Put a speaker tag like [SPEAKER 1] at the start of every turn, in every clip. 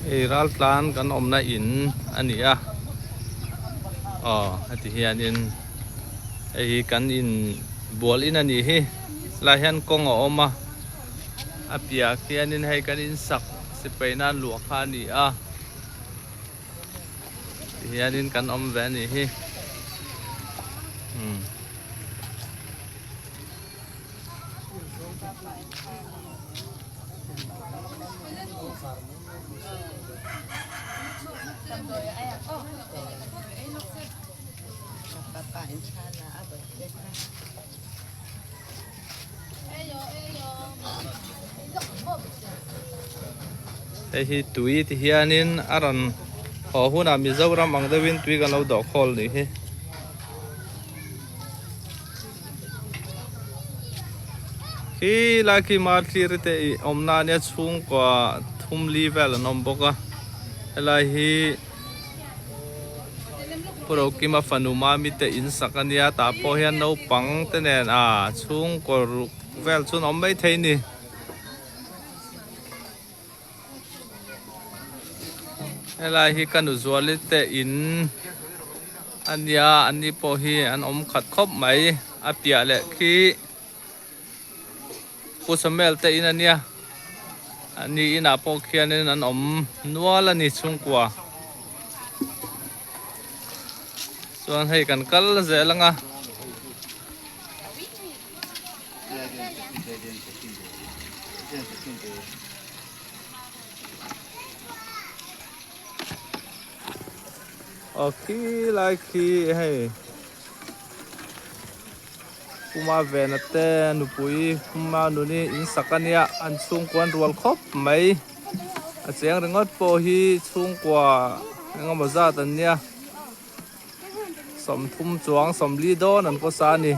[SPEAKER 1] Hei raltlan kan awmna in a ni a aw heti hianin hei hi kan in bual in a nih hi helai hian kawng a awm a a piah khianin hei kan in sak sipai nan luah kha a ni a ti hianin kan awm ve a nih hi umm. Hei hi tui ti hianin a rawn haw hunah Mizoram ang deuhin tui kan lo dawh khawl nih hi. Khi lai khi mar thlir te ih awmna ania chhungkua thum li vel an awm bawk a helai hi Pu Rokima fanu Mami te in sak ania tah pawh hian naupang te nen a chhungkaw ruk vel chu an awm maithei a ni. Helai hi ka nuzuali te in a nia an ni pawh hi an awm khat khawp mai a piah leh khi Pu Samuel te in a nia an ni inah pawh khianin an awm nual a ni chhungkua chuan hei kan kal zel ang a. Aw khi lai khi hei Puma vena te nupui Puma nuni in sak a nia an chhungkua an rual khawp mai a cheng ringawt pawh hi chhungkua engemaw zat an nia. 30 chuang 40 dawn an kawsa a ni.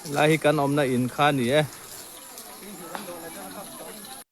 [SPEAKER 1] Helai hi kan awmna in kha a ni e.